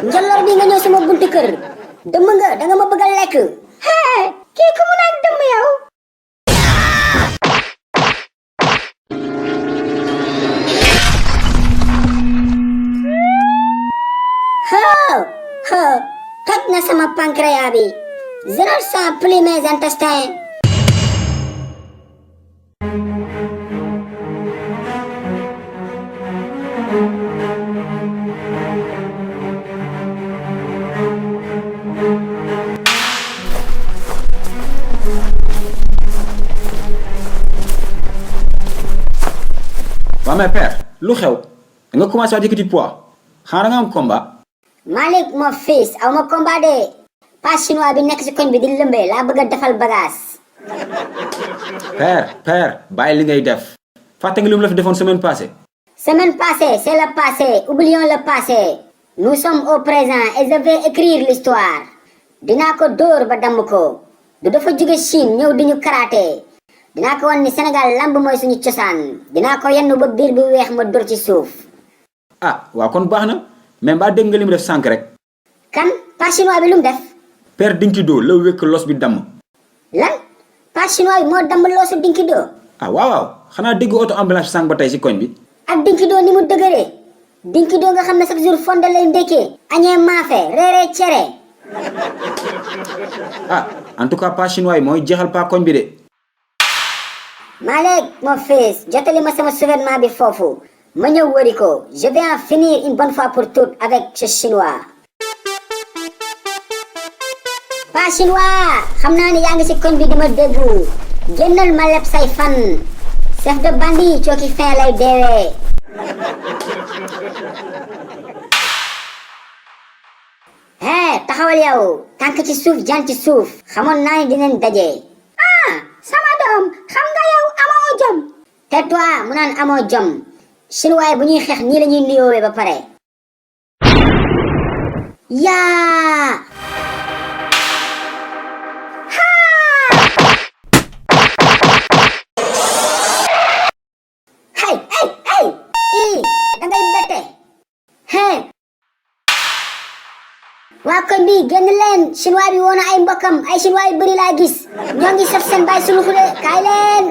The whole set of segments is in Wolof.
njolloor bi nga ñëw sama buntu kër dëmm nga da nga ma bëgg a lekk. hee kii ku mu naan dëmm yow. toj na sama pancréas bi. je ne sens plus mes intestins. waa mais père lu xew da nga commencé à yëkkati poids xanaa nga am combat. Malick mon fils aw ma combat de pas chinois bi nekk si koñ bi di lëmbee laa bëgg a defal bagage. père bàyyi li ngay def fàtte nga li mu la fi defoon semaine passée. Semaine passée, c'est le passé. Oublions le passé. Nous sommes au présent et je vais écrire l'histoire. Dinaa ko dóor ba damm ko. du dafa jóge Chine ñëw di ñu karaté. dinaa ko wan ni Sénégal lamb mooy suñu cosaan. dinaa ko yenn ba biir bi weex ma dóor ci suuf. ah waaw kon baax na mais mbaa dégg nga li mu def sànq rek. kan pas chinois bi lu mu def. père Dinkido la wékk los bi damm. lan pas chinois bi moo damm loosu Dinkido. ah waaw xanaa dégg auto ambulance sànq ba tey si koñ bi. ak Dinkido ni mu dëgëree. Dinkido nga xam ne chaque jour fonde lay ndékkee. añee maafe reeree cere. ah en tout cas pas chinois yi mooy jeexal pas koñ bi de. Malick mon fils jotali ma sama souverainement bi foofu. ma ñëw wëri ko. je vais en finir une bonne fois pour toutes avec ce chinois. pas chinois xam naa ne yaa ngi si koñ bi dama déggu. génnal ma leb say fan. chef de bandit cooki fin lay deewee. taxawal yow tànk ci suuf jaan ci suuf xamoon naa ni dinañ daje. sama doom xam nga yow amoo jom. tais-toi mu naan amoo jom. chinois bu ñuy xeex nii la ñuy nuyoowee ba pare. yaa. dangay bette. waa koñ bi génn leen chinois bi woona ay mbokkam ay chinois yu bëri laa gis ñoo ngi saf seen baay suluxu de kaay leen.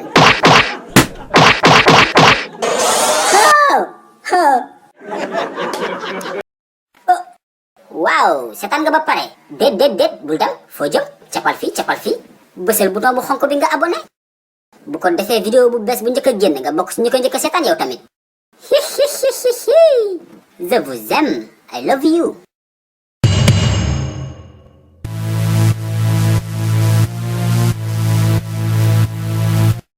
waaw seetaan nga ba pare. déet bul dem foo jëm capal fii bësal bouton bu xonk bi nga abonné. bu ko defee vidéo bu bees bu njëkk a génn nga bokk si ñu ko njëkk a seetaan yow tamit. je vous aime I love you.